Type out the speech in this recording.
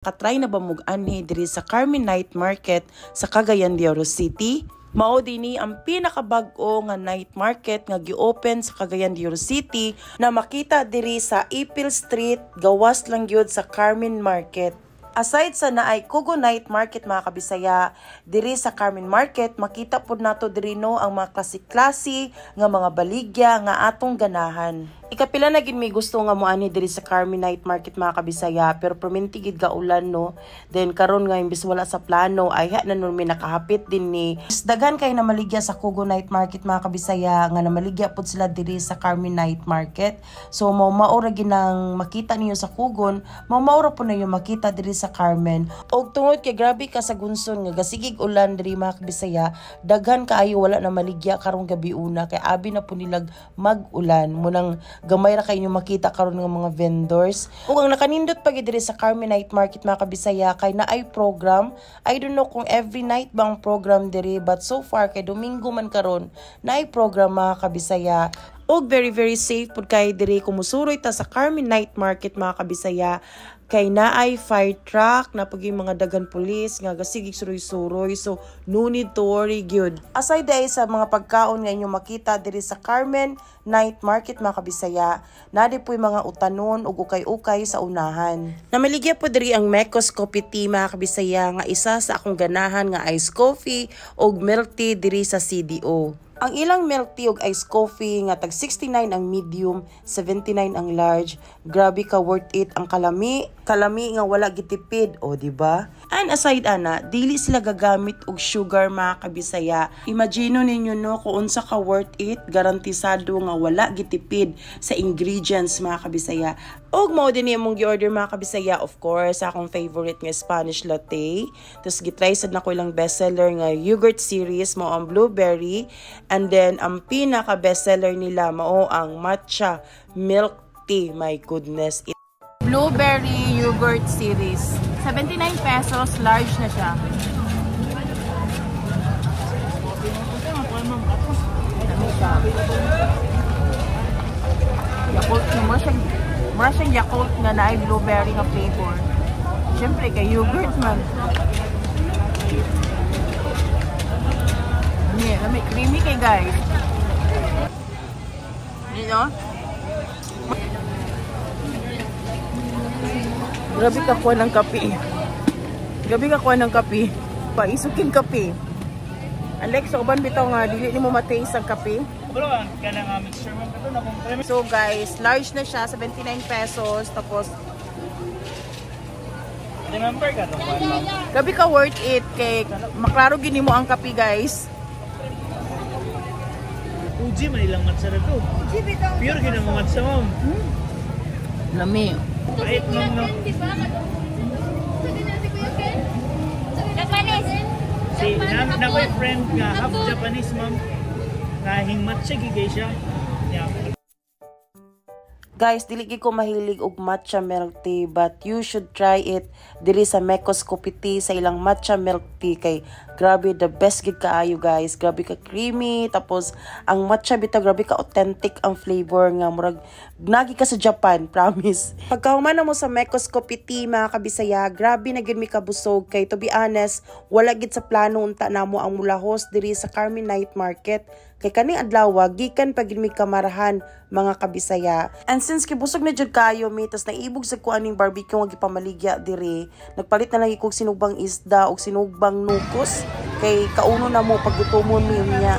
Katry na ba mog anhi diri sa Carmen Night Market sa Cagayan de Oro City? Mao dinhi ang pinakabag-o nga night market nga gi-open sa Cagayan de Oro City na makita diri sa Ipil Street, gawas lang gyud sa Carmen Market. Aside sa naay Kugo Night Market, mga kabisaya, diri sa Carmen Market makita pud nato diri, no, ang mga klase-klase nga mga baligya nga atong ganahan. Ikapila na gid may gusto nga moani diri sa Carmen Night Market, mga kabisaya, pero perminti gid ga ulan, no. Then karon nga imbis wala sa plano ay ha na nun may nakahapit din ni. Daghan kay namaligya sa Kugo Night Market, mga kabisaya, nga namaligya pud sila diri sa Carmen Night Market. So mao mao ra ginang makita niyo sa Kugon, mao mao ra pud na yung makita diri sa Carmen. Og tungod kay grabe ka sa gunson nga gasigig ulan diri, mga kabisaya, daghan kaayo wala na maligya karong gabi una kay abi na pud nilag mag-ulan. Munang gamay ra kay inyo makita karon ng mga vendors. Ug ang nakanindot pa gid diri sa Carmen Night Market, mga kabisaya, kay naay program. I don't know kung every night ba ang program diri, but so far kay Domingo man karon, naay program, mga kabisaya. Og very very safe pud kay diri kung musuroy ta sa Carmen Night Market, mga kabisaya, kay naay fire truck na pag yung mga daghan pulis nga gasigig suroy-suroy, so no need to worry gyud. Aside diay sa mga pagkaon nga inyong makita diri sa Carmen Night Market, mga kabisaya, naa di po'y mga utanon ug ukay-ukay sa unahan. Namaligya po diri ang Mekos Coffee Tea, mga kabisaya, nga isa sa akong ganahan nga iced coffee ug milk tea diri sa CDO. Ang ilang milk tea ug iced coffee nga tag 69 ang medium, 79 ang large. Grabe ka worth it ang kalami, kalami nga wala gitipid, o di ba? And aside ana, dili sila gagamit og sugar, mga kabisaya. Imagine ninyo, no, kung unsa ka worth it, garantisado nga wala gitipid sa ingredients, mga kabisaya. Og mao din imong gi-order, mga kabisaya, of course, akong favorite nga Spanish latte. Tapos gitry sad nako ilang bestseller nga yogurt series, mao ang blueberry, and then ang pinaka bestseller nila mao ang matcha milk tea. My goodness. Blueberry yogurt series. 79 pesos, large na siya. Yakult no mo siya, mura siyang Yakult nga naay blueberry nga flavor. Siyempre kay yogurt man. Lami, lami, creamy kay, guys. You know? Grabe ka kuha ng kape. Grabe ka kuha ng kape. Paisukin kape. Alex, uban bitaw nga dili nimo ma-taste ang kape. So guys, large na siya, 79 pesos. Tapos Remember ka to? Grabe ka worth it kay maklaro gini mo ang kape, guys. Uji man ilang matcha na to. Pure gina mo matcha, ma'am. Lami. Pait, ma'am, no. Japanese. Si na na ko'y friend nga half Japanese, ma'am. Nahing matcha gigay siya. Yeah. Guys, dili gid ko mahilig og matcha milk tea, but you should try it diri sa Mekos Coffee Tea sa ilang matcha milk tea kay grabe, the best gid kaayo, guys. Grabe ka creamy, tapos ang matcha bitaw, grabe ka authentic ang flavor nga murag nagi ka sa Japan, promise. Pagkahuman na mo sa Mekos Coffee Tea, mga kabisaya, grabe na gid mi kabusog kay to be honest, wala gid sa plano unta namo ang mulahos diri sa Carmen Night Market kay kaning adlaw gikan pa gid mi Kamarahan, mga kabisaya. And since kibusog na jud kayo mi, tas naibog sa ko aning barbecue nga gipamaligya diri, nagpalit na lang kog sinugbang isda og sinugbang nukos kay kauno na mo paggutomon mi unya.